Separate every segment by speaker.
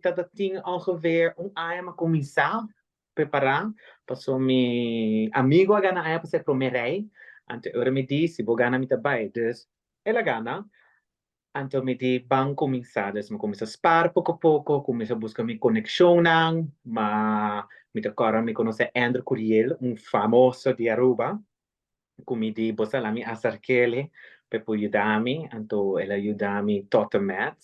Speaker 1: tabata tin ongeveer un aña mi a kuminsá prepará, paso mi amigo a gana aña pasá e promé rei, anto e ora mi di si bo gana mi ta bai, dus el a gana, anto mi di ban kuminsá, dus mi kuminsá spar poko poko, kuminsá buska mi konekshonnan, ma mi ta kòrda mi konosé Andrew Curiel, un famoso di Aruba, ku mi di bo sa la mi aserk'ele pa e por yuda mi, anto el a yuda mi tot en met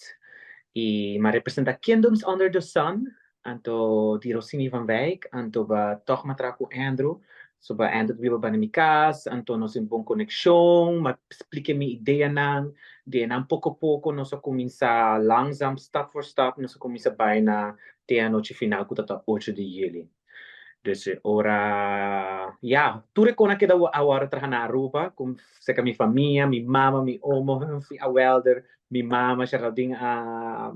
Speaker 1: i mi a representa Kingdoms Under the Sun anto di Rossini van Wijk, anto ba tòg mi a traha ku Andrew, so ba Andrew ta biba banda mi kas, anto nos tin bon konekshon, mi a splika mi ideanan, di einan poko poko nos a kuminsá langzaam stap voor stap nos a kuminsá bai na te anochi final ku ta ta ocho di juli. Dus e ora, ya, tur e kon a keda awor traha na Aruba, ku serka mi famia, mi mama, mi omo, Humphrey a welder, mi mama Geraldine a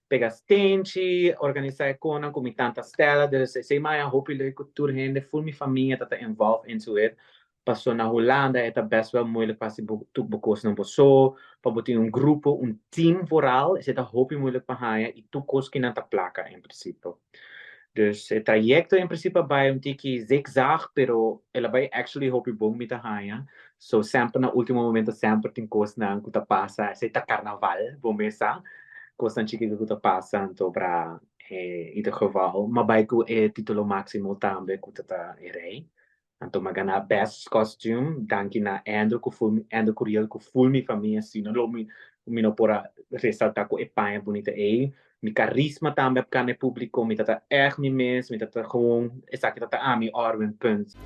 Speaker 1: pega stenchi, organisa e konnan ku mi tanta Stella, dus esei maya hopi leuk ku tur hende, ful mi famia ta ta involved into it, Paso na Hulanda e ta best wel moeilijk pa hasi bo tur bo kosnan bo so, pa bo tin un grupo, un team vooral, esei ta hopi moeilijk pa haña i tur kos kinan ta plaka en principe. Dus e trayecto en principe a bai un tiki zigzag pero el a bai actually hopi bon mi ta haña. So semper na ultimo momento semper tin kosnan ku ta pasa, esei ta carnaval bo mes sa, kosnan chikito ku ta pasa anto bra in ieder geval m'a bai ku e titulo maximo tambe ku ta ta e rey. Anto m'a gana best costume danki na Andrew ku ful Andrew Curiel ku ful mi famia si no lo mi mi no por a resalta ku e paña bunita ei. Mi karisma tambe a gana e publico mi ta ta ègt mi mes mi ta ta gewoon esaki ta ta ami Orwin punt.